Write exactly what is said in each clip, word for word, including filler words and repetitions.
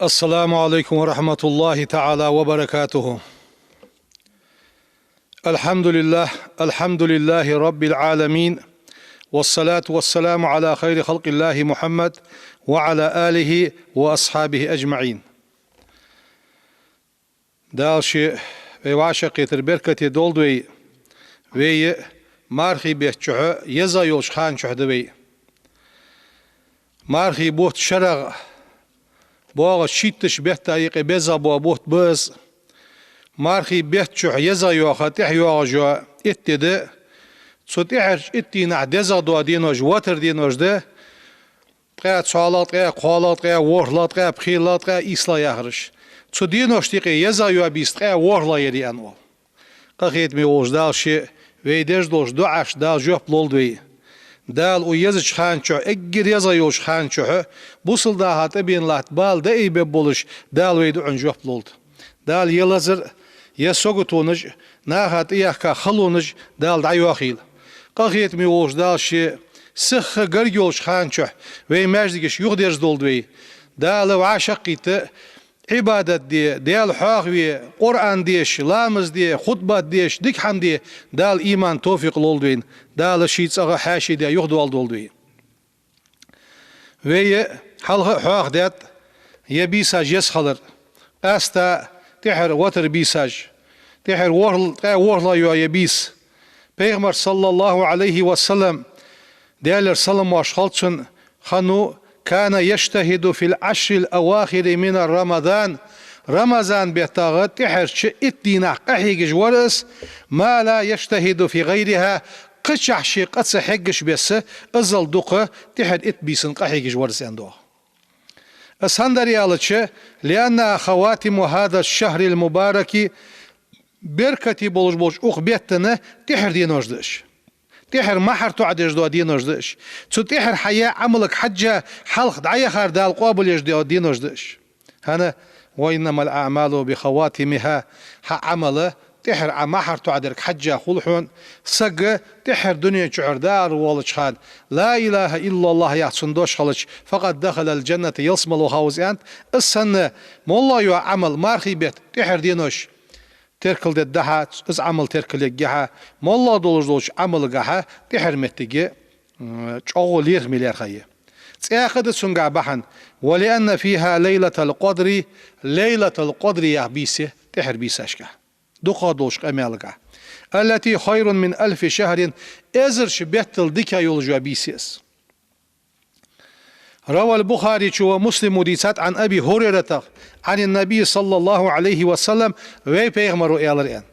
السلام عليكم ورحمة الله تعالى وبركاته. الحمد لله، الحمد لله رب العالمين، والصلاة والسلام على خير خلق الله محمد وعلى آله وأصحابه أجمعين. Дала ший вай вӀашагӀкхетар беркате долда вай. Вай мархий бетта чухь еза йолча хана чухь да вай. Мархий бутт шерагӀа боагӀача шийттача бетта юкъе беза боагӀа бутт ба из. Мархий бетта чухь еза йоаха тӀехьа йоагӀаш йола итт ди да. Цу тӀехьарча итт дийнахьа деза доагӀа денош ватар денош да. Ткъаь цхьоалагӀа, ткъаь кхоалагӀа, ткъаь ворхӀлагӀа, ткъаь пхелагӀа, ткъаь ийслагӀа яхараш. Цу деношта юкъе еза йола бийса ткъаь ворхӀлагӀа яр я аьнна оал. Къахетаме волча Дала ший вай деш долча дуӀашта Дала жоп лолда вай. Дала укх езача хана чухь, эггара еза йолча хана чухь, бусалба наха тӀабена латта бала дӀаайбергболаш, Дала вай дуӀан жоп лолда. Дала е лазар, е саготонаш, наха тӀаяхка халонаш Дала дӀайоахийла. Къахетаме волча Дала ший сиха гарга йолча хана чухь вай маьждигаш юхадерзадолда вай. Дала вӀашагӀкхийтта, Ӏибадат де, Даьла хьоахаве, Къуръан деша, ламаз де, хутбат деша, дика хӀама де, Дала иман, товфикъ лолда вайна. Дала ший цӀагӀа хьаьший де юхадоаладолда вай. Вай хьалха а хьоахадаьд ер бийсаш еза хилар. Къаьстта тӀехьара ватар бийсаш. ТӀехьара ворхӀ-, ткъаь ворхӀлагӀа йола ер бийса. Пайхамар, صلى الله عليه وسلم, Даьлера салам-моаршал хилда цунна, хиннав: كان يجتهد في العشر الأواخر من رمضان. Рамазан беттагӀа тӀехьарча итт дийнахьа къахьегаш вар из, ما لا يجتهد في غيرها, кхычахьа ше къа ца хьеггача беса, иззал дукха тӀехьара итт бийсан къахьегаш вар из аьнна доагӀа. Из хӀана дар аьлча, لأنها خواتم هذا الشهر المبارك, беркате болаш болча укх бетта тӀехьара денош да уж. ТӀехьара мухӀар тоӀадеш дола денош да уж. Цу тӀехьара хьа яь Ӏамалга хьежжа хьалха дӀаяхар Дала къоабалъеш дола денош да уж. ХӀана, وإنما الأعمال بخواتيمها, хьа Ӏамал тӀехьара Ӏа мухӀар тоӀадерга хьежжа хул хьона. Саг тӀехьара дунен чухьара дӀаараволлача хана, لا إله إلا الله яха цун дош хилча, فقد دخل الجنة, ялсмала вахав из аьннад. Из санна, моллагӀа йола Ӏамал, мархий бетта тӀехьара денош теркалдергдахьа, из Ӏамал теркалъергья хьа, моллагӀа долаш долча Ӏамалгахьа тӀехьара моттиг, м, чӀоагӀа лерхӀаме лаьрхӀа я. ЦӀаькха да цунгахьа бахьан: ولأن فيها ليلة القدر, Лайлатул-Къадр яха бийса я тӀехьара бийсашкахьа, дукхагӀа долча къамаьлагахьа. التي خير من ألف شهر, эзарча беттал дикагӀа йолаш йола бийса я из. روى البخاري, чу ва Муслима дийцад, عن أبي هريرة عن النبي صلى الله عليه وسلم, вай пайхамара аьлар аьнна: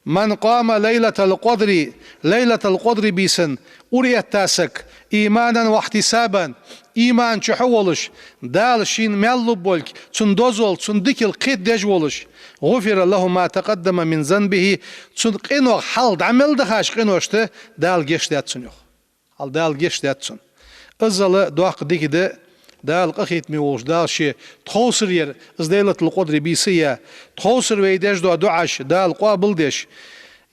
من قام ليلة القدر, Лайлатул-Къадр бийсан ураэтта саг, إيمانا واحتسابا, иман чухь волаш, Дала шийна маьл лургболга, цун дозал, цун дикал кхетадеш волаш, غفر له ما تقدم من ذنبه, цун къинох хьалха дӀа мел дахача къиношта Дала гешт даьд цунна, йоах. Хьал Дала гешт даьд цунна. Иззал доккха дика да, Дала къахетаме волча Дала ший тховсара яр из Лайлатул-Къадр бийса я, тховсара вай деш дола дуӀаш Дала къоабалдеш,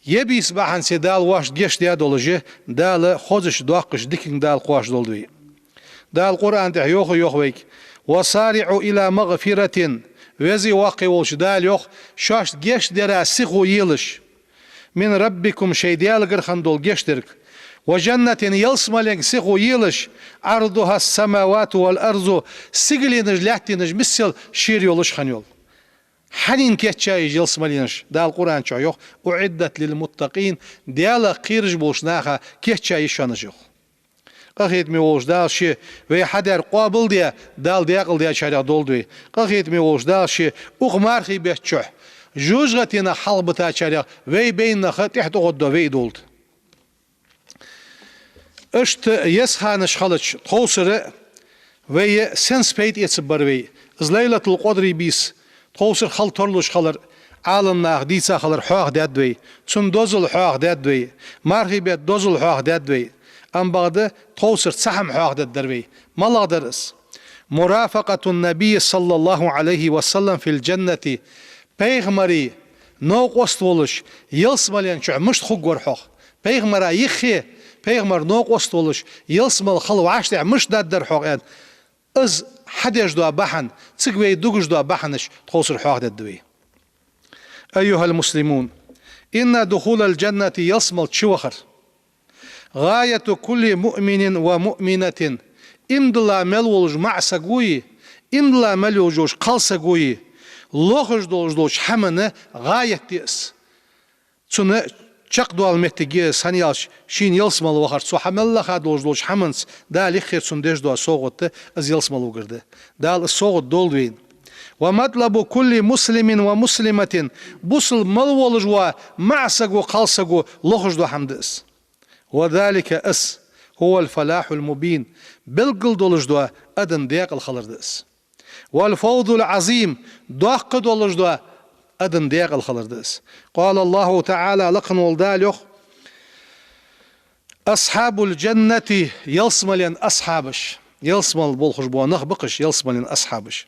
ер бийса бахьанце Дала воашта гешт даь долаш, Дала хозача доккхача диканга Дала кхоачадолда вай. Дала Къуръан тӀа йоах, йоах вайга: وسارعوا إلى مغفرة, Веза-Воккха волча Дала йоах, шоашта гешт дара сихо елаш. من ربكم, шоай Даьлагара хинна дола гешт дерг. وجنة, ялсмалега сихо елаш, عرضها السماوات والأرض, сигаленаш, лаьттанаш миссел шера йолаш хинна йола. Хьанна кийчъяь я уж ялсмаленаш? Дала Къуръан чу йоах: أعدت للمتقين, Даьлах кхераш болча наха кийчъяь я уж, йоах. Къахетаме волча Дала ший вай хьадаьр къоабалде, Дала даькъалдаьчарех долда вай. Къахетаме волча Дала ший укх мархий бетта чухь жожагӀатенах хьалхабитачарех вай байнах тӀехьа тӀагӀоргдола вай долда. Иштта еза ханаш хилча, тховсара вай сенца пайда эцаргбар вай? Из Лайлатул-Къадр бийса тховсара хила тарлуш хилар, Ӏаламнаха дийца хилар хьоахадаьд вай, цун дозал хьоахадаьд вай, мархий бетта дозал хьоахадаьд вай. Амма бакъда тховсара цхьа хӀама хьоахадергдар вай. МалагӀа дар из? مرافقة النبي صلى الله عليه وسلم في الجنة. Пайхамара новкъост волаш ялсмален чухь мишта хургвар хьо? Пайхамара юххе, пайхамара новкъост волаш ялсмала хила вӀаштӀехьа мишта даргдар хьо, аьнна, из хьадеш дола бахьан, цига вай дугаш дола бахьанаш тховсара хьоахадергда вай. أيها المسلمون، إن دخول الجنة ялсмала чувахар غاية كل مؤمن ومؤمنة, иман дилла мел волча маӀа саго а, иман дилла мел йолча кхалсаго а лохаш долаш долча хӀаман гӀаят да из. Цун чакхдоала моттиг я из, хӀана аьлча шийна ялсмала вахар, цо хьа мел лаха долаш долча хӀаманца Дала юххера цунна деш дола совгӀат да из, ялсмала вугар да. Дала из совгӀат долда вайна. ومطلب كل مسلم ومسلمة, бусалба мел волаш вола маӀа саго, кхалсаго лохаш дола хӀама да из. وذلك из هو الفلاح المبين, белггала долаш дола адам декъала хилар да из. والفوز العظيم, доккха долаш дола адам декъала хилар да из. قال الله تعالى, лакха вола Дала йоах: أصحاب الجنة, ялсмален асхьабаш, ялсмала болхаш бола нах ба-кх уж, ялсмален асхьабаш.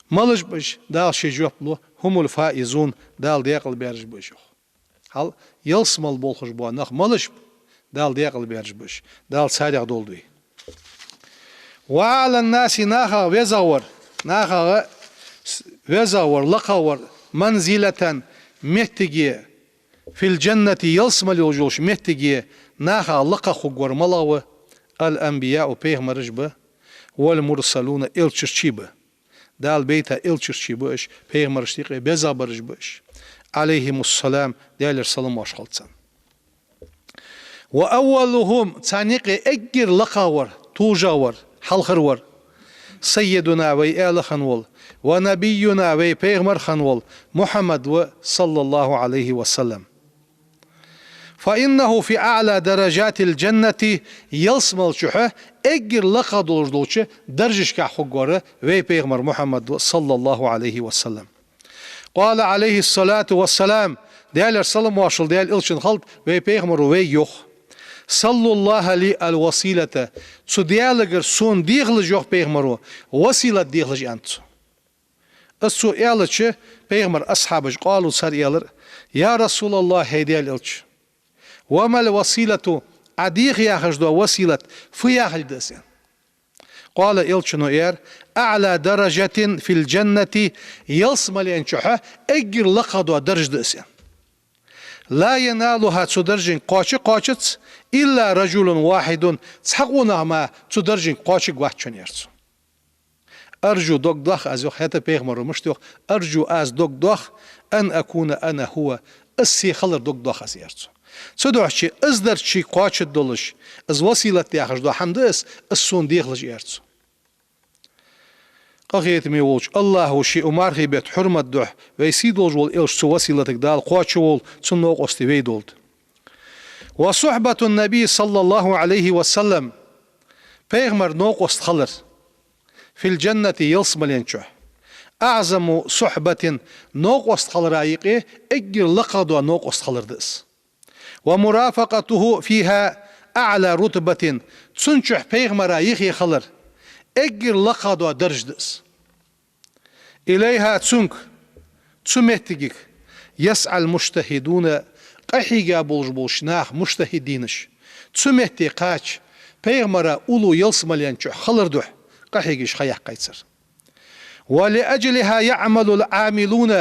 Малаш ба уж? Дала ший жоп лу: هم الفائزون, Дала декъала баьраш ба уж, йоах. Хьал, ялсмала болхаш бола нах малаш ба? Дала декъала баьраш ба уж. Дала царех долда вай. وأعلى الناس, нахах везагӀа вар, нахах с-, везагӀа вар, лакхагӀа вар, منزلة, моттиге, في الجنة, ялсмале йолаш йолча моттиге нахах лакхагӀа хургвар малагӀа ва? الأنبياء, пайхамараш ба, والمرسلون, элчарчий ба. Дала бейта элчарчий ба уж, пайхамарашта юкъе безагӀа бараш ба уж. عليهم السلام, Даьлера салам-моаршал хилда царна. وأولهم, царна юкъе эггара лакхагӀа вар, тужагӀа вар, хьалхара вар, سيدنا, вай аьла хинна вола, ونبينا, вай пайхамар хинна вола, Мухьаммад ва, صلى الله عليه وسلم. فإنه في أعلى درجات الجنة, ялсмала чухь эггара лакхагӀа долаш долча даржашкахь хургвар вай пайхамар Мухьаммад ва, صلى الله عليه وسلم. قال عليه الصلاة والسلام, Даьлера салам-моаршал Даьла элчанна хилда, вай пайхамаро вайга йоах: صلوا الله لي الوسيلة, цу Даьлагара сона дехалаш, йоах пайхамаро, василат дехалаш, аьннад цо. Из цо аьлча, пайхамара асхьабаша, قالوا, цар аьлар: يا رسول الله, хӀай Даьла элча, وما الوسيلة, Ӏа деха яхаш дола василат фу яхилга да из, аьнна. قال, элчано аьлар: أعلى درجة في الجنة, ялсмален чухь эггара лакхагӀа дола дарж да из, аьнна. لا ينالها, цу даржанга кхоачаш а кхоачац, إلا رجل واحد, цхьа къонах мара цу даржанга кхоачаргвац, аьлар цо. أرجو, дог доах аз, йоах, хӀаьта пайхамаро мишта йоах: أرجو, аз дог доах, أن أكون أنا هو, из се хилар дог доах аз, аьлар цо. Цудухьа из дарж шийга кхоачаргдолаш, из василат яхаш дола хӀама да из, из сона дехалаш, аьлар цо. Къахетаме волча АллахӀа ший укх мархий бетта хьурмат духьа вай сий долаш вола элча, цу василатага Дала кхоачаволва, цун новкъостий вай долда. وصحبة النبي صلى الله عليه وسلم, пайхамара новкъост хилар, في الجنة, ялсмален чухь, أعظم صحبة, новкъост хиларашта юкъе эггара лакхагӀа дола новкъост хилар да из. ومرافقته فيها أعلى رتبة, цун чухь пайхамара юхе хилар эггара лакхагӀа дола дарж да из. إليها, цунга, цу моттигага, يسعى المجتهدون, къахьийга болаш болча наха, мужтахӀидинаш, цу метте кхача, пайхамара улув ялсмален чухь хилар духьа къахьегаш ха яьккхай цар. ولأجلها يعمل العاملون,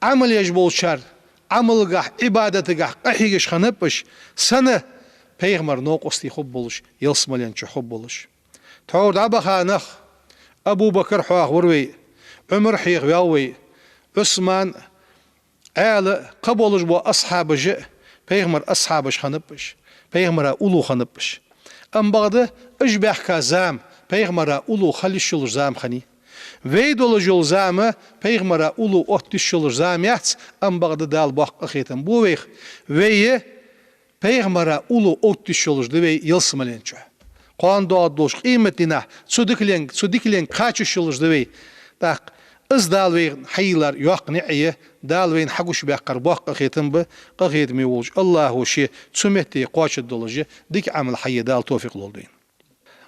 Ӏамал еш болчар Ӏамалгахь, Ӏибадатагахь къахьегаш хиннаб уж, сенна? Пайхамара новкъостий хургболаш, ялсмален чухь хургболаш. Тхьовра дӀабаха нах: Абу Бакр хьоахавир вай, Ӏумар хьехаваьв вай, Ӏусман, Ӏаьла, кхы болаш бола асхьабаш а пайхамара асхьабаш хиннаб уж, пайхамара улув хиннаб уж. Амма бакъда уж баьхка зама пайхамара улув хила йиш йолаш зама хиннай. Вай долаш йола зама пайхамара улув отта йиш йолаш зама яц, амма бакъда Дала боккха къахетам бу вайх. Вай пайхамара улув отта йиш йолаш да вай ялсмален чухь. Кхоана доагӀаргдолча къематдийнахь цу дикаленга, цу дикаленга кхача йиш йолаш да вай. ТӀаккха из Дала вайна хьайийлар йоккха ниӀ я, Дала вайна хьагучабаьккхар боккха къахетам ба, къахетаме волча АллахӀа ше цу метте кхоачаргдолаш дика Ӏамал хьае Дала тофикъ лолда вайна.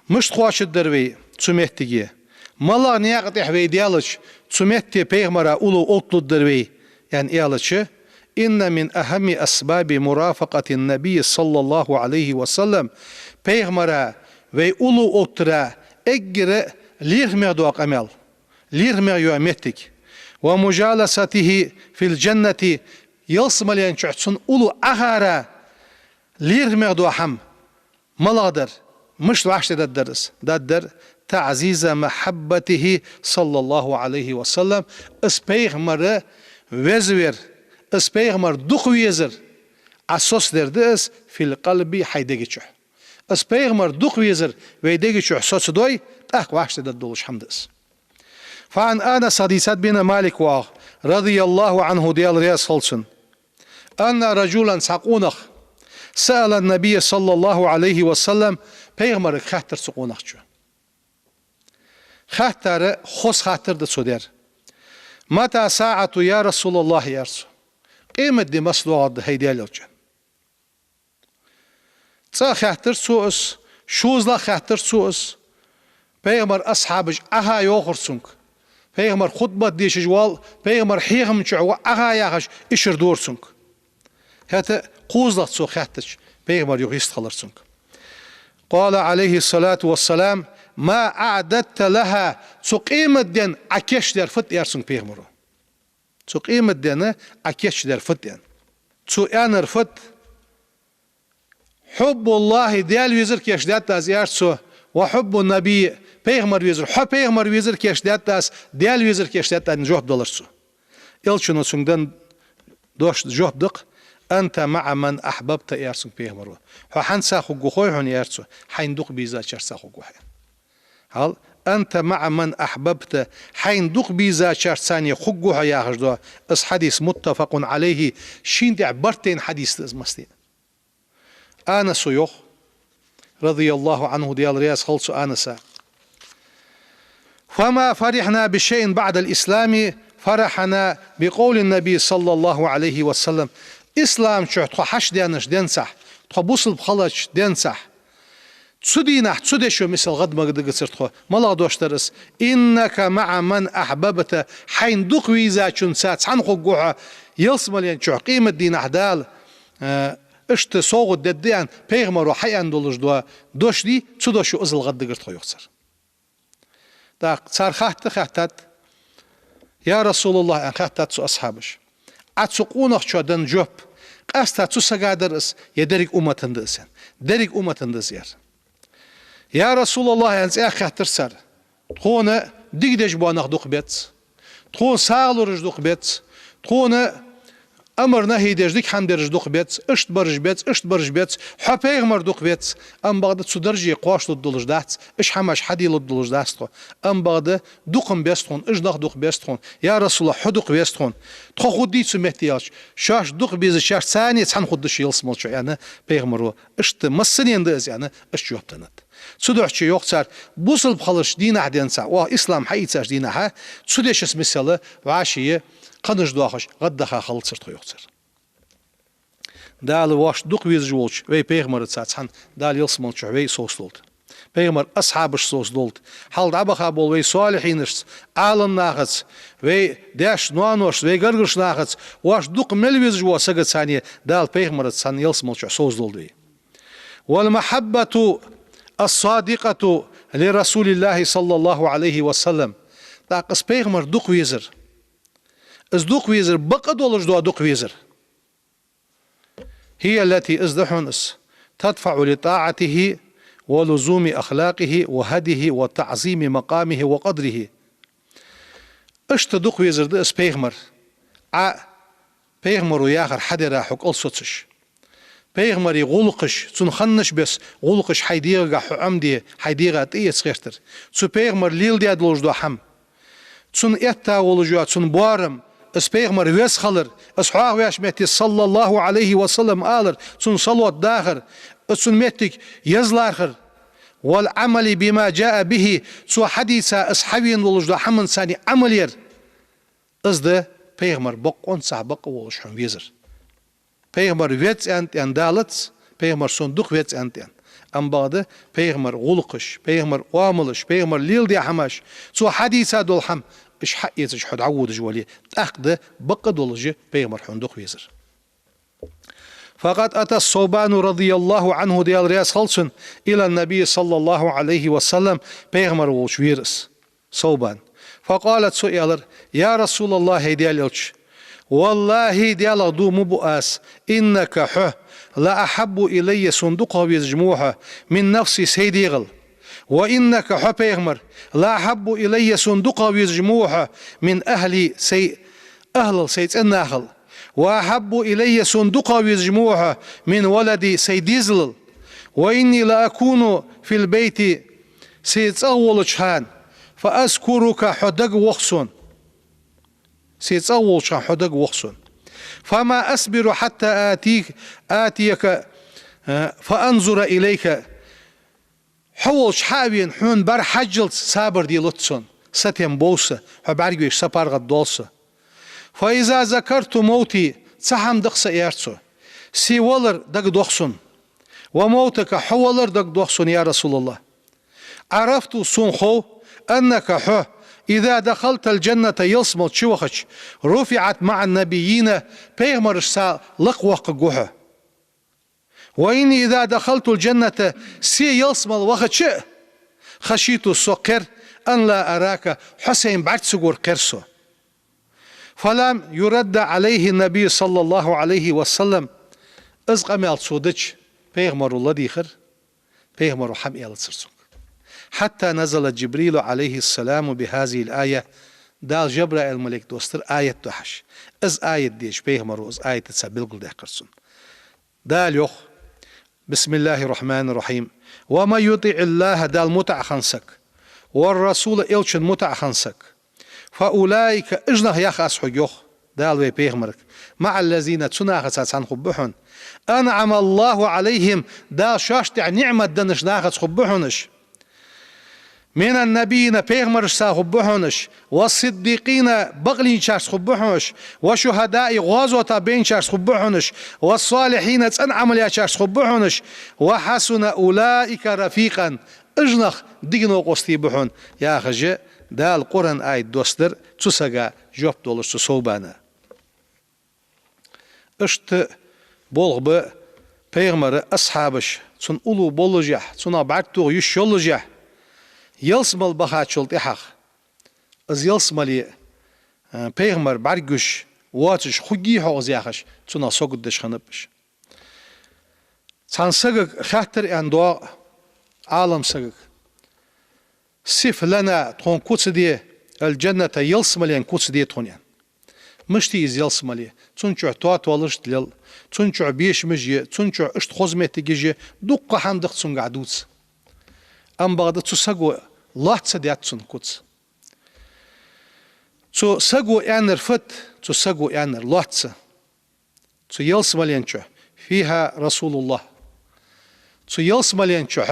Мишта кхоачаргдар вай цу меттиге? МалагӀа наькъа тӀехь вай даьлча, цу метте пайхамара улув отталургдар вай, аьнна аьлча, إن من أهم أسباب مرافقة النبي صلى الله عليه وسلم, пайхамара вай улув оттара эггара лерхӀамегӀа дола къамаьл, лерхӀамегӀа йола моттиг, ومجالسته في الجنة, ялсмален чу цун уллув Ӏохара лерхӀамегӀа дола хӀама малагӀа дар, мишта вӀаштӀехьадаргдар из? Даргдар: تعزيز محبته صلى الله عليه وسلم, из пайхамар везавар, из пайхамар дукха везар Ӏа соцадар да из, في القلب, хьай дега чу. Из пайхамар дукха везар вай дега чу соцадой, тӀаккха вӀаштӀехьадаргдолаш хӀама да из. فعن أنس, хьадис да бина Малика воагӀа, رضي الله عنه, Даьла раьза хилва цунна, أن رجلا, цхьа къонах, سأل النبي صلى الله عليه وسلم, пайхамарга хаьттар цу къонахчо. Хаьттар, хоза хаттар да цо даьр. متى الساعة يا رسول الله, аьлар цо. Къематди маца доагӀаргда, хӀай Даьла Элча? ЦӀа а хаьттар цо из, шозлагӀа а хаьттар цо из. Пайхамара асхьабаш Ӏоха йоахар цунга. Пайхамар хутбат дешаш вола, пайхамара хьехам чу ва Ӏоха яхаш, ишар дора цунга. ХӀаьта кхозлагӀа цо хаьттача, пайхамар юха йистхилар цунга. قال عليه الصلاة والسلام: ما أعددت لها, цу къематден Ӏа кийчдаьр фуд, аьлар цунга пайхамаро. Цу къематден Ӏа кийчдаьр фуд, аьнна. Цо аьннар фуд: حب الله, Даьла везар кийчдаьд аз, аьлар цо, وحب النبي, пайхамар везар, хьо пайхамар везар кийчдаьд аз, Даьла везар кийчдаьд аз, аьнна, жоп делар цо. Элчано цунга денна дош, жоп да-кх: أنت مع من أحببت, аьлар цунга пайхамаро. Хьо хьанца хургва хой хьона, аьлар цо, хьайна дукха безачарца хургва хьо. Хьал, أنت مع من أحببت, хьайна дукха безачарца хургва хьо яхаш да из хьадис, متفق عليه, шийна тӀа барт баьнна хьадис да из массане а. Анаса йоах, رضي الله عنه, Даьла раьза хилва цу Анаса: فما فرحنا بشيء بعد الإسلام فرحنا بقول النبي صلى الله عليه وسلم. Ислам чу тхо хьадаьннача денца, тхо бусалба хилча денца, цу дийнахьа цу дешо мисал гӀадмагадигацар тхо. МалагӀа дош дар из? إنك مع من أحببت, хьайна дукха везачунца цхьана хургва хьо, ялсмален чу къематдийнахьа Дала, э, иштта совгӀат дергда аьнна, пайхамаро хьааьнна долаш дола дош дий, цу дешо иззал гӀаддигар тхо, йоах цар. ТӀаккха цар хатта хаьттад: يا رسول الله, аьнна, хаьттад цу асхьабаша. Ӏа цу къонахчо денна жоп, къаьстта цу сага дар из, е деррига умматан да из, аьнна. Деррига умматан да из, аьлар. يا رسول الله, аьнна, цӀаьхха хаьттар цар. Тхона дика деш бола нах дукха беза. Тхона сагӀа луш дукха беза. Тхона амар нахӀий деш, дика хӀама дераш дукха беза. Иштта бараш беза, иштта бараш беза. Хьо пайхамар дукха веза. Амма бакъда цу дарже кхоачалургдолаш дац. Уж хӀамаш хьаделургдолаш дац тхо. Амма бакъда дукха-м беза тхона, уж нах дукха беза тхона. يا رسول الله, хьо дукха веза тхона. Тхо хургдий цу метте аьлча, шоаш дукха безачарца цхьана хургда шо ялсмалчу, аьнна, пайхамаро. Иштта массанена да из, аьнна, иштта жоп деннад. Цудухьа, йоах цар, бусалба хилча дийнахьа денца, оаха ислам хьаийцача дийнахьа, цу дешаца мисала вӀаший кхаьнаш доахаш, гӀаддаха хилацар тхо, йоах цар. Дала вайна дукха везаш волча вай пайхамарца цхьана Дала ялсмалчу вай совцадолда. Пайхамара асхьабаш совцадолда. Хьалха дӀабаха бола вай солихьинашца, Ӏаламнахаца, вай даьшца, ноаношца, вай гаргарча нахаца, вайна дукха мел везаш волча сагаца цхьана Дала пайхамарца цхьана ялсмалчу совцадолда вай. والمحبة الصادقة لرسول الله صلى الله عليه وسلم. ТӀаккха из пайхамар дукха везар. Из дукха везар, бакъ долаш дола дукха везар. هي التي, из да хьона из, تدفع لطاعته ولزوم أخلاقه وهديه وتعظيم مقامه وقدره. Иштта дукха везар да из пайхамар. Ӏа пайхамаро яхар хьадара хьо кӀалсоцаш. Пайхамара гӀулакхаш, цун хиннача беса гӀулакхаш хьай дегӀагахьа хьо Ӏомаде, хьай дегӀа тӀаэца гӀертар. Цу пайхамара леладаь долаш дола хӀама. Цунна этта волаш йола цун боарам, из пайхамар веза хилар, из хьоахаваьча метте صلى الله عليه وسلم алар, цунна салот дахар, из цун моттиг еза лархӀар. والعمل بما جاء به, цо хьадийца, из хьавена волаш дола хӀаманца цхьана Ӏамал яр. Из да пайхамар бокъонцахь бакъ волаш хьона везар. Пайхамар веза аьнна тӀена далац, пайхамар сона дукха веза аьнна тӀена. Амма бакъда пайхамара гӀулакхаш, пайхамара оамалаш, пайхамара леладаь хӀамаш, цо хьадийца дола хӀама, уж хьаэцаш хьо дӀаводаш вале, тӀаккха да бакъ долаш пайхамар хьона дукха везар. فقد أتى الثوبان رضي الله عنه, Даьла раьза хилва цунна, إلى النبي صلى الله عليه وسلم, пайхамар волча вера из. Совбан. فقال, цо аьлар: «يا رسول الله, хӀай Даьла Элча, والله, Даьлах дув ма буъ аз, إنك, хьо, لأحب إلي, сона дукхагӀа везаш ма ва хьо, من نفسي, сай дегӀал. وإنك, хьо, пайхамар, لأحب إلي, сона дукхагӀа везаш ма ва хьо, من أهلي, сай ахӀлал, сай цӀеннахал. وأحب إلي, сона дукхагӀа везаш ма ва хьо, من ولدي, сай дезалал. وإني لأكون في البيت, се цӀагӀа волча хана, فأذكرك, хьо дагавох сона. Се цӀагӀа волча хана хьо дагавох сона. فما أصبر حتى آتيك, آتيك, э, فأنظر إليك. Хьо волча хьа а вена, хьона бӀарахьажжалца сабар делац сона. Сатем бов са, хьо бӀаргавайча сапаргӀатдоал со. فإذا ذكرت موتي, цхьа хӀама да-кх са, аьлар цо, се валар дагадох сона. وموتك, хьо валар дагадох сона, يا رسول الله. عرفت, сона хов, أنك, хьо, إذا دخلت الجنة, ялсмала чувахача, رفعت مع النبيين, пайхамарашца лакхвоаккхаргва хьо. وإني إذا دخلت الجنة, се ялсмала вахача а, خشيت, со кхер, أن لا أراك, хьо сайна бӀарга ца гор кхер со. فلم يرد عليه النبي صلى الله عليه وسلم, из къамаьл цо дича, пайхамаро ладийгӀар, пайхамаро хӀама аьлацар цунга. حتى نزل جبريل عليه السلام بهذه الآية, Дала Жабраил малайк доссадир аят дохьаш. Из аят дийцача, пайхамаро из аятаца белгалдаьккхар цунна. Дала йоах: بسم الله الرحمن الرحيم. ومن يطع الله, Далла мутӀахьа хинна саг, والرسول, Элчанна мутӀахьа хинна саг, فأولئك, уж нах, йоах Аз хьога, йоах Дала вай пайхамарга, مع الذين, цу нахаца цхьана хургба хьона, أنعم الله عليهم, Дала шоашта тӀа ниӀмат деннача нахаца хургба хьона уж. من النبيين, пайхамарашца хургба хьона уж, والصديقين, бакълийначарца хургба хьона уж, والشهداء, гӀазота байначарца хургба хьона уж, والصالحين, цӀена Ӏамал ечарца хургба хьона уж, وحسن أولئك رفيقا, уж нах дика новкъостий ба хьона, яхаш, Дала Къуръан аят доссадир цу сага жоп долаш цу совбана. Иштта болх ба пайхамара асхьабаша, цун уллув боллашехь, цунах бӀаргтоха йиш йоллашехь, ялсмала бахачул тӀехьагӀа, из ялсмале, а, пайхамар бӀаргагуш воацаш хургий-хьогӀ из яхаш, цунах сагот деш хиннаб уж. Цхьан сагага хаьттар аьнна доагӀа, Ӏалам сагага: صف لنا, тхона куц де, الجنة, ялсмален куц де тхона, аьнна. Мишта я из ялсмале? Цун чу тоталашта лел, цун чу бешамаш я, цун чу иштта хоза моттигаш я, дуккха хӀама да-кх цунгахь дувца. Амма бакъда цу саго лоацца даьд цунна куц. Цу саго аьннар фуд? Цу саго аьннар лоацца. Цу ялсмален чу: فيها رسول الله. Цу ялсмален чу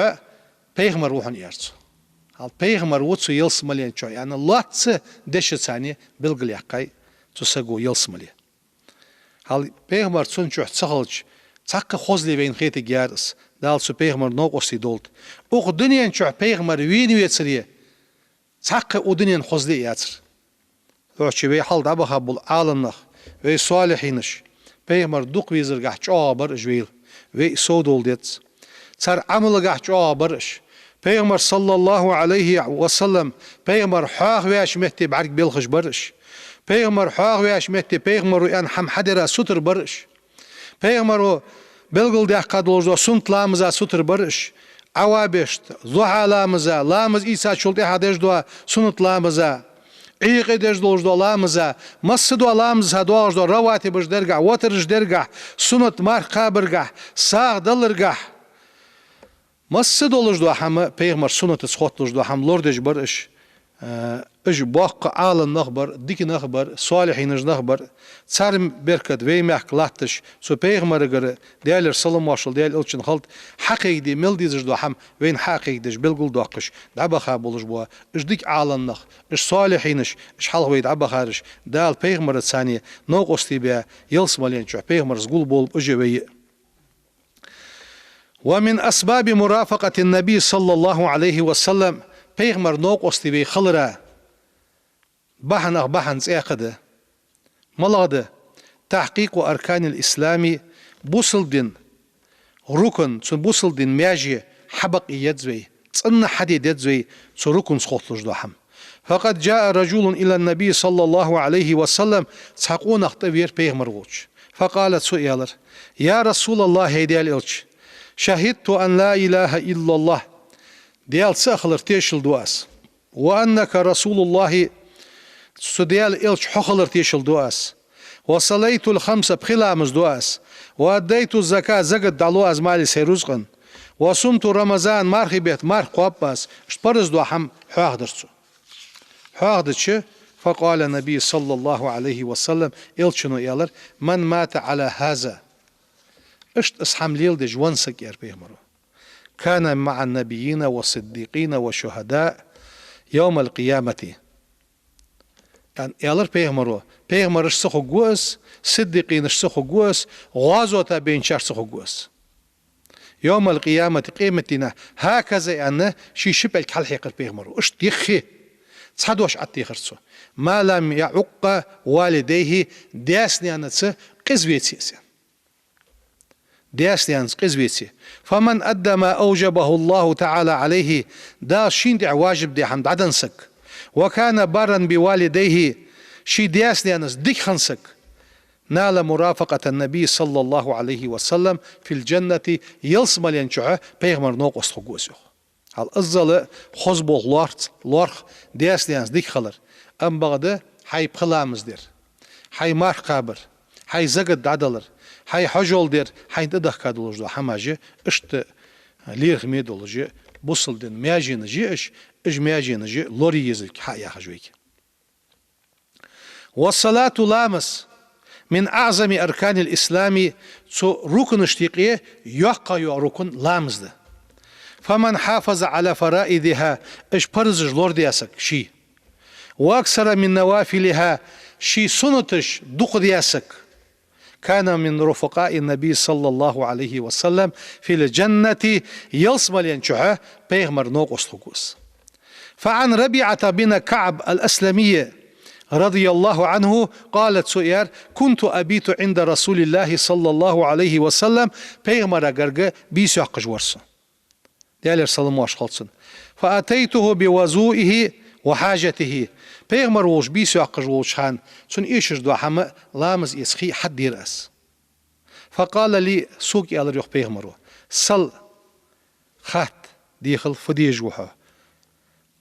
пайхамар ва хьона, аьлар цо. Хьал пайхамар ва цу ялсмален чу, аьнна, лоацца дешаца белгалъяьккхай цу саго ялсмале. Хьал пайхамар цун чу ца хилча, цхьаккха хозал вайна хетаргьяр из, Дала цу пайхамара новкъостий долда. Укх дунен чу пайхамар вийна вецаре, цхьаккха укх дунен хозал яцар. Цудухьа вай хьалха дӀабаха бола Ӏалам нах, вай солихьинаш, пайхамар дукха везаргахь чӀоагӀагӀа бар уж вайла, вай а совдола деза. Цар Ӏамалгахь чӀоагӀагӀа бар уж. Пайхамар, صلى الله عليه وسلم, пайхамар хьоахаваьча метте бӀаргабелхаш бар уж. Пайхамар хьоахаваьча метте пайхамаро аьнна хӀама хьадара сутара бар уж. Пайхамаро белгалдаьккха долаш дола суннат ламаза сутара бар уж. Ӏовабешта, зухьа ламаза, ламаз ийцачул тӀехьагӀа деш дола суннат ламаза, Ӏуйкъе деш долаш дола ламаза, масса дола ламаза доагӀаш дола раватибаш дергахь, ватараш дергахь, суннат марха кхабаргахь, сагӀа даларгахь, масса долаш дола хӀама, пайхамара суннатаца хотталуш дола хӀама лорадеш бар уж. Э, уж боккха Ӏалам нах бар, дика нах бар, солихьинаш нах бар. Цар беркат вай мехка латташ, цу пайхамарагара, Даьлера салам-моаршал Даьла Элчанна хилда, хьакхайкаде мел дезаш дола хӀама вайна хьакхайкадеш, белгалдоаккхаш дӀабаха болаш бола уж дика Ӏалам нах, уж солихьинаш, уж хьалха вай дӀабахараш, Дала пайхамарца царна новкъостий баь, ялсмален чу пайхамарца гулболба уж а, вай а. ومن أسباب مرافقة النبي صلى الله عليه وسلم, пайхамара новкъостий вай хилара бахьанех бахьан цхьаькха да. МалагӀа да? تحقيق أركان الإسلام, бусалба дина рукн, цу бусалба дина маьже хьабакъ е деза вай, цӀена хьаде деза вай цу рукнца хотталуш дола хӀама. فقد جاء رجل إلى النبي صلى الله عليه وسلم, цхьа къонах тӀавера пайхамар волча. فقال, цо аьлар: يا رسول الله, хӀай Даьла элча, شهدت أن لا إله إلا الله, Даьла цаӀ хилар тешал ду аз. وأنك رسول الله, цу Даьла элча хьо хилар тешал ду аз. وصليت الخمس, пхи ламаз ду аз. وأديت الزكاة, закат дӀалу аз мали сай рузкъан. وصمت رمضان, мархий бетта марха кхоаб аз. Иштта параз дола хӀама хьоахадаьр цо. Хьоахадича, فقال النبي صلى الله عليه وسلم, элчано аьлар: من مات على هذا, иштта из хӀама леладеш венна саг, аьлар пайхамаро, كان مع النبيين والصديقين والشهداء يوم القيامة. Аьлар пайхамаро, пайхамарашца хургва из, сиддикъинашца хургва из, гӀазота баьнначарца хургва из. يوم القيامة, къематдийнахьа, هكذا аьнна, ший ши пӀелг хьалхьекхар пайхамаро. Иштта диххе, цхьа дош Ӏаттехар цо: ما لم يعق والديه, даьца-наьнаца къиза веце из. Даьца-наьнаца къиза веце. فمن أدى ما أوجبه الله تعالى عليه, Дала шийна тӀа важиб даь хӀама дӀаденна саг. وكان برا بوالديه, ший даьца-наьнаца дика хинна саг. نال مرافقة النبي صلى الله عليه وسلم في الجنة, ялсмален чухь пайхамара новкъост хургва из, йоах. Хьал аззала хоза болх лоарх, лоарх даьца-наьнаца дика хилар. Амма бакъда хьай пхи ламаз дар, хьай марха кхабар, хьай закат дӀадалар, хьай хьажол дар, хьайна тӀадехка долаш дола хӀамаш, иштта лерхӀаме долаш, бусалба дина маьженаш я уж, уж маьженаш лорае езилга хьаяхаш вайга. والصلاة, ламаз, من أعظم أركان الإسلام, цу рукнашта юкъе йоккхагӀйола рукн ламаз да. فمن حافظ على فرائضها, уж паразаш лорадаь саг ший, وأكثر من نوافلها, ший суннаташ дукха даь саг, كان من رفقاء النبي صلى الله عليه وسلم في الجنة, ялсмален чухь пайхамара новкъост хургва из. فعن ربيعة بن كعب الأسلمي رضي الله عنه قال, цо аьлар: كنت أبيت عند رسول الله صلى الله عليه وسلم, пайхамара гарга бийса йоаккхаш вар со. Даьлера салам-моаршал хилда цунна. فأتيته بوضوئه وحاجته. Пайхамар волча бийса йоаккхаш волча хана цунна эшаш дола хӀама, ламаз эца хий хьадера аз. فقال لي, сога аьлар, йоах, пайхамаро: سل, хатта, дехал, фу дезаш ва хьо.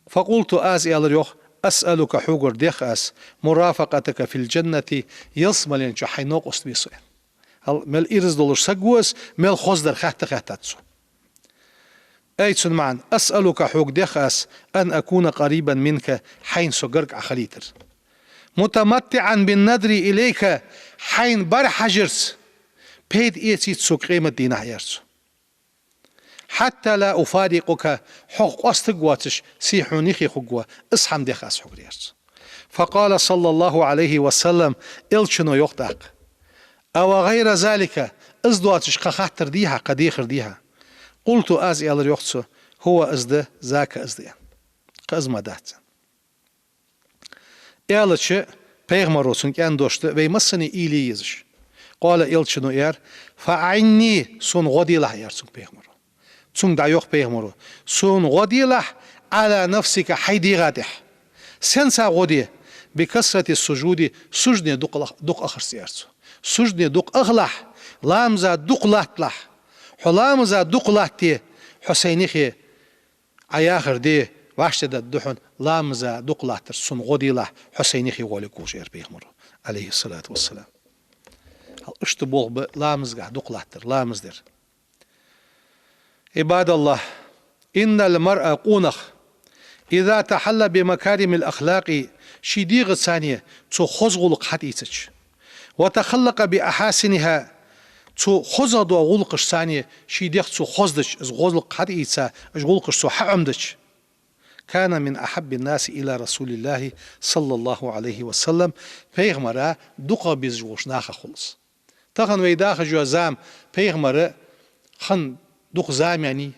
فقلت, аз аьлар, йоах: أسألك, хьогара дех аз, مرافقتك في الجنة, ялсмален чухь хьай новкъост ве со. Хьал мел ираз долаш саг ва из, мел хоза дар хаьтта хаьттад цо. Ай, цун маӀан: أسألك, хьога дех аз, أن أكون قريبا منك, хьайна со гарга Ӏа хилийтар. متمتعا بالنظر إليك, хьайна бӀарахьажарца пайда эцийта сога къематдийнахьа, аьлар цо. حتى لا أفارقك, хьох къоастаргвоацаш, се хьона юхе хургва, из хӀама дех аз хьогара, аьлар цо. فقال صلى الله عليه وسلم, элчано йоах тӀаккха: أو غير ذلك, из доацаш кхы хаттар дий хьа, кхы дехар дий хьа? قلت, аз аьлар, йоах цо: هو, из да, ذاك, из да, аьнна. Кхы из мара дац, аьнна. Аьлча, пайхамаро цунга аьнна дош да вай массане уйла е езаш. قال, элчано аьлар: فأعني, сона гӀо делахь, аьлар цунга пайхамаро. Цунга дӀайоах пайхамаро: сона гӀо делахь, على نفسك, хьай дегӀа тӀа. Сенца гӀо де? بكثرة السجود, сужуде дукха, дукха ахарца, аьлар цо. Сужуде дукха ахалахь, ламаза дукха латталахь. Хьо ламаза дукха латте, хьо сайна юхе Ӏа яхар де, вӀаштӀехьдаргда хьона, ламаза дукха латтарца сона гӀо делахь, хьо сайна юхе гӀоле кхувш, аьлар пайхамаро, عليه الصلاة والسلام. Хьал иштта болх ба ламазгахь дукха латтар, ламаз дар. عباد الله, إن المرء, къонах, إذا تحلى بمكارم الأخلاق, ший дегӀаца цхьана цо хоза гӀулакх хьатӀаийцача, وتخلق بأحاسنها, цу хоза дола гӀулакхашца цхьана ший дегӀ цо хоза дича, из гӀулакх хьатӀаийца, из гӀулакхаш цо хьаӀомадича, كان من أحب الناس إلى رسول الله صلى الله عليه وسلم, пайхамара дукхагӀа безаш волча нахах хул из. Тахан вай дахаш йола зама пайхамара хинна дукха зама яьннай.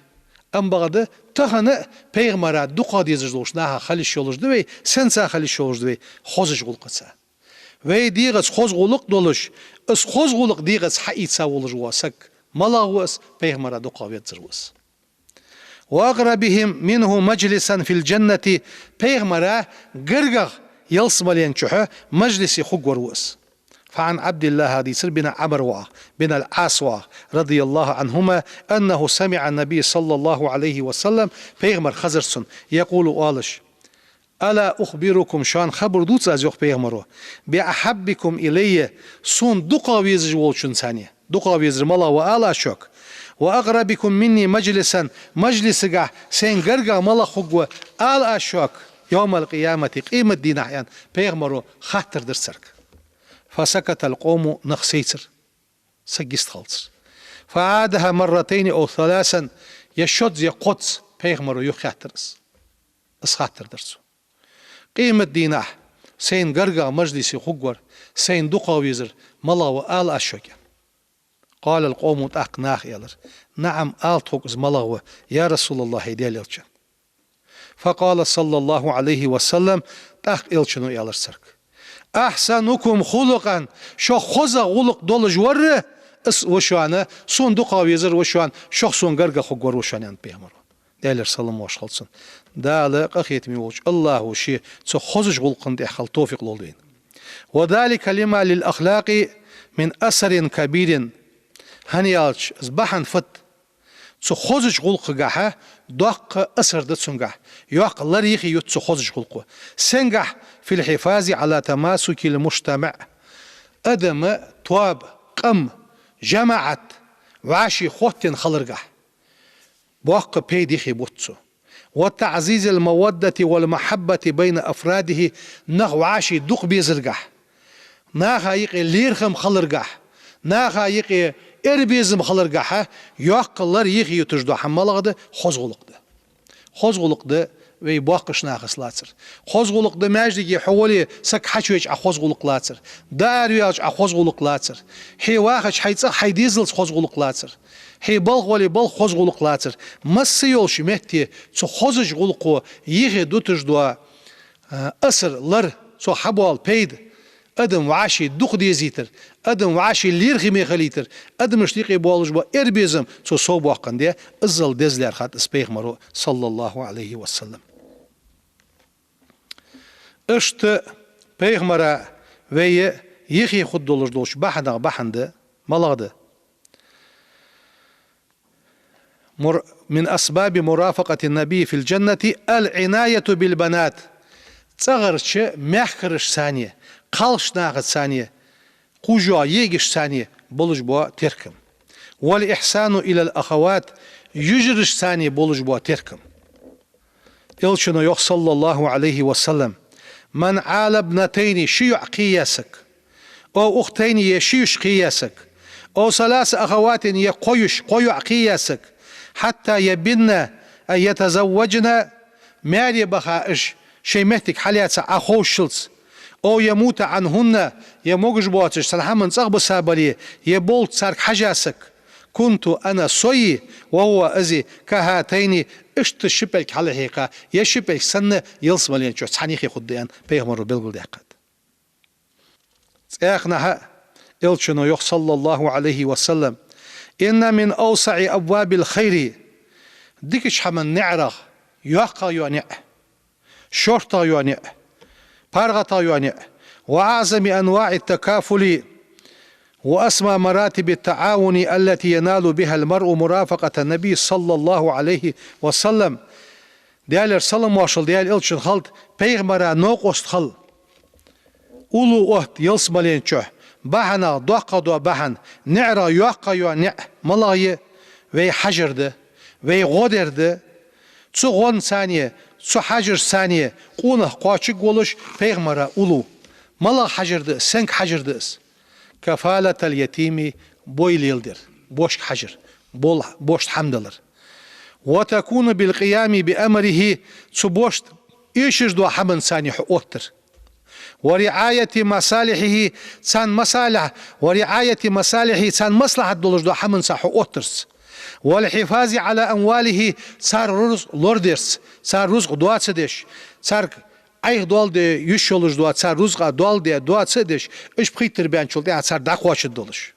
Амма бакъда тахан а пайхамара дукхагӀа дезаш долча нахах хила йиш йолаш да вай, сенца хила йиш йолаш да вай, хозача гӀулакхаца. Вай дегӀаца хоза гӀулакх долаш, из хоза гӀулакх дегӀаца хьаийца волаш вола саг малагӀа ва из? Пайхамара дукхагӀа везар ва из. وأقربهم منه مجلسا في الجنة, пайхамара гаргагӀа ялсмален чухь мажлисе хургвар ва из. فعن عبد الله, дийцар, بن عمرو, بن العاص, رضي الله عنهما, أنه سمع النبي صلى الله عليه وسلم, пайхамар хезар цунна, يقول, оалаш: ألا أخبركم, шоана хабар дувций аз, йоах пайхамаро, بأحبكم إلي, сона дукхагӀа везаш волчунца, дукхагӀа везар малагӀа ва ала аз шуга, وأقربكم مني مجلسا, мажлисагахь сайна гаргагӀа малагӀа хургва ала аз шуга, يوم القيامة, къематдийнахь, аьнна, пайхамаро хаттар дир царга. فسكت القوم, нах сайцар, саг йистхилацар. فعادها مرتين أو ثلاثا, е шозза, е кхозза пайхамаро юхахаьттар из. Из хаттар дир цо. Къематдийнахь сайна гаргагӀа мажлисе хургвар, сайна дукхагӀа везар малагӀа ва ала аз шуга? قال القوم, тӀаккха наха аьлар: نعم, ала тхога из малагӀа ва, يا رسول الله, хӀай Даьла Элча. فقال صلى الله عليه وسلم, тӀаккха Элчано аьлар царга: أحسنكم خلقا, шох хоза гӀулакх долаш вар из ва шоана, сона дукхагӀа везар ва шоана, шох сона гаргагӀа хургвар ва шоана, аьннад пайхамаро. Даьлера салам-моаршал хилда цунна. Дала, къахетаме волча АллахӀа ше цу хозача гӀулакха тӀехьа хила товфикъ лолда вайна. وذلك لما للأخلاق من أثر كبير. ХӀана аьлча, из бахьан фуд? Цу хозача гӀулакхагахьа доккха асар да цунгахь, йоккха лар, юхе ют цу хозача гӀулакхо. Сенгахь? في الحفاظ على تماسك المجتمع. Адама тоаба, къам, жамаӀат вӀаший хоттаденна хиларгахь боккха пайда юхе бут цо. وتعزيز المودة والمحبة بين أفراده. Нах вӀаший дукха безаргахь, наха юкъе лерхӀам хиларгахь, наха юкъе эрбезам хиларгахьа йоккха лар, юхе юташ дола хӀама малагӀа да? Хоза гӀулакх да. Хоза гӀулакх да вай боккхача нахаца лацар. Хоза гӀулакх да маьждиге хьо вале, саг хьачувеча Ӏа хоза гӀулакх лацар. ДӀаараваьлча Ӏа хоза гӀулакх лацар. Хье вахача хьай цӀагӀа хьай дезалца хоза гӀулакх лацар. Хье балха вале, балха хоза гӀулакх лацар. Масса йолча метте цу хозача гӀулакхо юхе дуташ дола, а, асар, лар, цох хьабоала пайда, адам вӀаший дукха дезийтар, адам вӀаший лерхӀаме хилийтар, адамашта юкъе болаш бола эрбезам цо совбоаккхандаь, иззал деза лаьрхӀад из пайхамаро, صلى الله عليه وسلم. Иштта пайхамара вай юхе хургдолаш долча бахьанех бахьан да, малагӀа да? مر-، من أسباب مرافقة النبي في الجنة العناية بالبنات. ЦӀагӀарча мехкарашцеи, кхалхашцеи, кхувш йоагӀа йиӀигашцеи болаш бола теркам. والإحسان إلى الأخوات, йижарашцеи болаш бола теркам. Элчано йоах, صلى الله عليه وسلم: من عال ابنتين, ши йоӀ кхеяь саг, أو أختين, е ши йиша кхеяь саг, أو ثلاث أخوات, е кхо йиша, кхо йоӀ кхеяь саг, حتى يبين أي يتزوجن, маьре баха уж, шоай моттиг хьалаьца Ӏоховшалца, أو يموت عنهن, е могаш боацаш цхьан хӀаман цӀагӀа биса бале, е болх царга хьажа саг, كنت أنا, со, وهو, из, كهاتين, иштта ши пӀелг хьалхьекха, е ши пӀелг санна ялсмален чу цхьана юхе хургда, аьнна, пайхамаро белгалдаьккхад. ЦӀаькханахьа Элчано йоах, صلى الله عليه وسلم: إن من أوسع أبواب الخير, дикача хӀаман наӀарах йоккхагӀа йола наӀар, шортагӀа йола наӀар, паргӀатагӀа йола наӀар, وأعظم أنواع التكافل وأسمى مراتب التعاون التي ينال بها المرء مرافقة النبي صلى الله عليه وسلم. Даьлера салам-моаршал Даьла Элчанна хилда, пайхамара новкъост хила уллув отт ялсмален чу бахьанех доккхагӀа дола бахьан, наӀарах йоккхагӀа йола наӀар малагӀа я? Вай хьажар да, вай гӀо дар да. Цу гӀонцеи, цу хьажарцеи къонах кхоачаргволаш пайхамара уллув. МалагӀа хьажар да из, сенга хьажар да из? كفالة اليتيم, бой леладар, бошка хьажар, бол-, бошта хӀама далар. وتكون بالقيام بأمره, цу бошта эшаш дола хӀаманцеи хьо оттар. ورعاية مصالحه, царна масалихь, ورعاية مصالحه, царна маслахьат долаш дола хӀаманца хьо оттарца. والحفاظ على أمواله, цар рузкъ лорадерца, цар рузкъ доа ца деш, царга Ӏайха доал де йиш йолаш дола, цар рузкъа доал де доа ца деш, уж пхийттара баьнначул тӀехьагӀа цар дӀакхоачаргдолаш.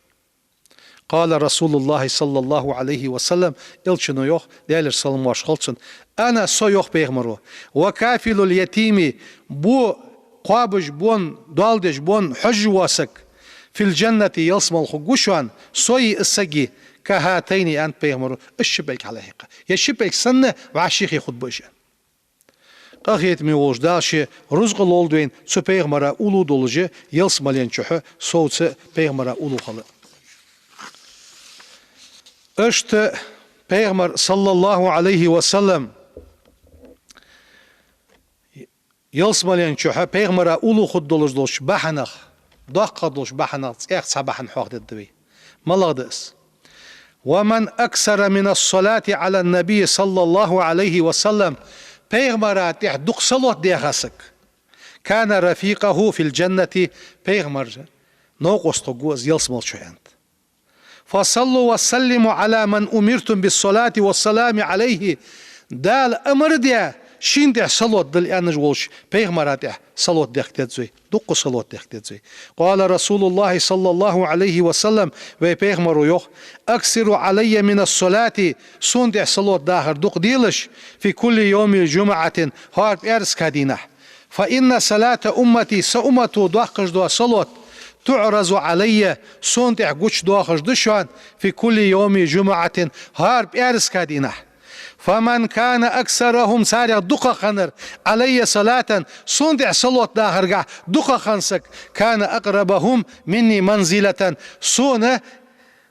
قال رسول الله صلى الله عليه وسلم, Элчано йоах, Даьлера салам-моаршал хилда цунна: «أنا, со, йоах пайхамаро, وكافل اليتيم, бо кхоабаш, бон доал деш, бон хьожаш вола саг, في الجنة, ялсмала хургва шоана, сои из саги, كهاتين, аьннад пайхамаро, из ши пӀелг хьалхьекха». Е ши пӀелг санна вӀаший хургба уж. Къахетаме волча Дала ший рузкъа лолда вайна цу пайхамара уллув долаш ялсмален чухь совца пайхамара уллув хила. Иштта пайхамар, صلى الله عليه وسلم, ялсмален чухь пайхамара уллув хургдолаш долча бахьанех, доккхагӀа долча бахьанех цхьа, цхьа бахьан хьоахадергда вай. МалагӀа да из? «ومن أكثر من الصلاة على النبي صلى الله عليه وسلم», пайхамара тӀа дукха салот даьха саг, «كان رفيقه في الجنة», пайхамара новкъост хургва из ялсмала чухь, аьннад. «فصلوا وسلموا على من أمرتم بالصلاة والسلام عليه», Дала амар даь, шийна тӀа салот дала аьнна волча пайхамара тӀа салот дехка деза вай, дукха салот дехка деза вай. قال رسول الله صلى الله عليه وسلم, вай пайхамаро йоах: «أكثروا علي من الصلاة», сона тӀа салот дахар дукха делаш, «في كل يوم جمعة», хӀара пӀаьраска дийнахьа. «فإن صلاة أمتي», са уммато доаккхаш дола салот, «تعرض علي», сона тӀа гучадоахаш да шоана, «في كل يوم جمعة», хӀара пӀаьраска дийнахьа. «فمن كان أكثرهم», царех дукхагӀа хиннар, «علي صلاة», сона тӀа салот дахаргахьа дукхагӀа хинна саг, «كان أقربهم مني منزلة», сона,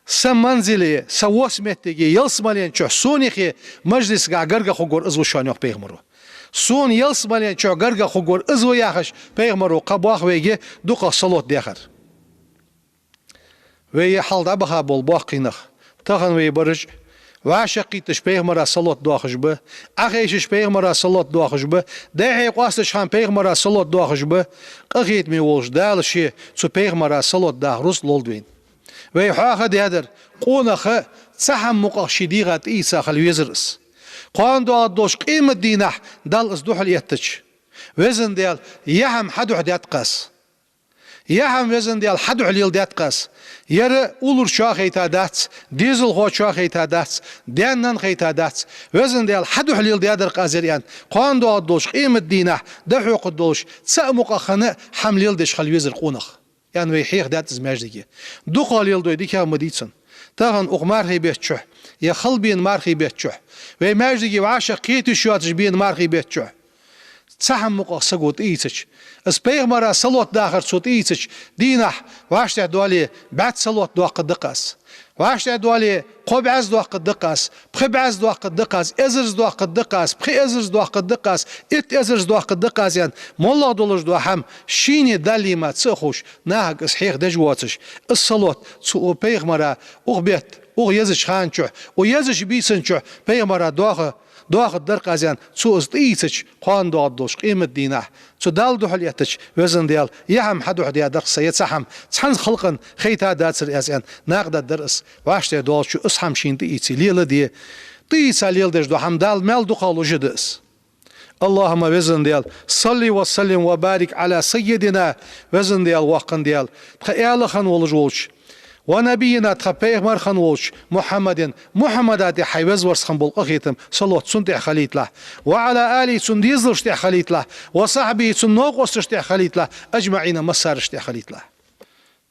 са манзиле, са вос моттиге, ялсмален чухь сона юхе, мажлисагахьа гаргагӀа хургвар из ва шоана, йоах пайхамаро. Сона ялсмален чухь гаргагӀа хургвар из ва, яхаш, пайхамаро кхаъ боах вайга дукхагӀа салот даьхар. Вай е хьалха дӀабаха бола боккхий нах, тахан вай бараш, вӀашагӀкхийтташ пайхамара салот доахаш ба, Ӏохайшаш пайхамара салот доахаш ба, дехьа къоасташ хана пайхамара салот доахаш ба. Къахетаме волча Дала ший цу пайхамара салот даха рузкъа лолда вайна. Вай хьоахадаьдар, къонах цхьа хӀама мукъагӀа ший дегӀа тӀаийца хила везар из. КхоандоагӀаргдолча къематдийнахьа Далла из духьалъэттача, Веза Даьла, е хӀама хьа духьа даьд-кх аз. Е хӀама, Веза Даьла, хьа духьа леладаьд-кх аз. Ер уллув чоа хайтадац, дезалхо чоа хайтадац, даь-нанна хайтадац. Веза Даьла, хьа духьа леладаьдар-кх аз ер, аьнна, кхоандоагӀаргдолча къематдийнахьа дӀахьокхаргдолаш цхьа мукъагӀа хинна хӀама леладеш хила везар къонах. Аьнна, вай хьехадаьд из маьждиге. ДукхагӀа леладой, дикагӀа ма дий цун. Тахан укх мархий бетта чухь, е хала бена мархий бетта чухь, вай маьждиге вӀашагӀкхета йиш йоацаш бена мархий бетта чухь, цхьа хӀама мукъагӀа саго тӀаийцача, из пайхамара салот дахар цо тӀаийцача, дийнахьа вӀаштӀехьа доале бӀаьзза салот доаккхаргда-кх аз. ВӀаштӀехьа доале кхо бӀаьзза доаккхаргда-кх аз, пхи бӀаьзза доаккхаргда-кх аз, эзарза доаккхаргда-кх аз, пхи эзарза доаккхаргда-кх аз, итт эзарза доаккхаргда-кх аз, аьнна, моллагӀа долаш дола хӀама шийна даллий-ма ца а ховш, нахага из хьехадеш воацаш, из салот цу укх пайхамара укх бетта, укх езача хана чухь, укх езача бийсан чухь пайхамара доаха, доахаргдар-кх аз, аьнна, цо из тӀаийцача, кхоандоагӀаргдолча къематдийнахьа цу Далла духьалъэттача, Веза Даьла, е хӀама хьа духьа даьдар-кх са, е цхьа хӀама цхьан халкъа хайтадац-кх аз, аьнна, накъадаргдар из. ВӀаштӀехьа доалачо из хӀама шийна тӀаийце леладе, тӀаийца леладеш дола хӀама Далла маьл дукхагӀа луш да из. اللهم, Веза Даьла, صل وسلم وبارك على سيدنا, Веза Даьла, воккха Даьла, тха аьла хинна волаш волча, ونبينا, тха пайхамар хинна волча, محمد, Мухьаммада тӀа хьай веза-ворс хинна бола къахетам, салот цунна тӀа хилийталахь, وعلى آله, цун дезалашта тӀа хилийталахь, وصحبه, цун новкъосташта тӀа хилийталахь, أجمعين, массарашта тӀа хилийталахь.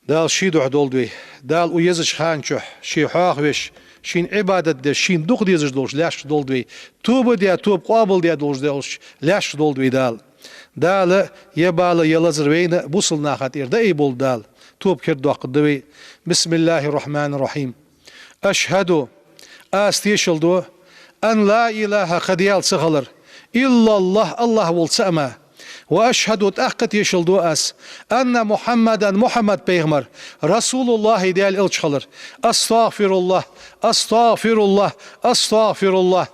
Дала ший духьа долда вай. Дала укх езача хана чухь ше хьоахавеш, шийна Ӏибадат деш, шийна дукха дезаш долча лаьшка долда вай. Тоба даь, тоба къоабалдаь долаш долча лаьшка долда вай Дала. Дала е бала, е лазар вайна, бусалба наха тӀера дӀаайболба Дала. Тоба кердадоаккхаргда вай. بسم الله الرحمن الرحيم. أشهد, аз тешал ду, أن لا إله, кхы Даьла ца хилар, إلا الله, АллахӀ волча цаӀ мара. وأشهد, тӀаккха тешал ду аз, أن محمدا, Мухьаммад пайхамар, رسول الله, Даьла элча хилар. أستغفر الله، أستغفر الله، أستغفر الله.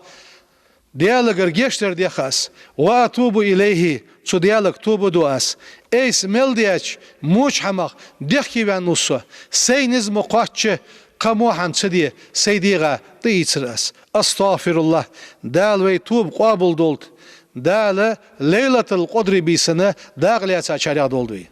Даьлагара гешт дар дех аз. وأتوب إليه, цу Даьлага тоба ду аз. Айса мел даьча воча хӀамах дехкеваьнна ва со. Сай низ ма кхоачча, кхы во хӀама ца де, сай дегӀа тӀаийцар аз. أستغفر الله. Дала вай тоба къоабалдолда. Дала Лайлатул-Къадри бийсанна дакъа лаьцачарех долда вай.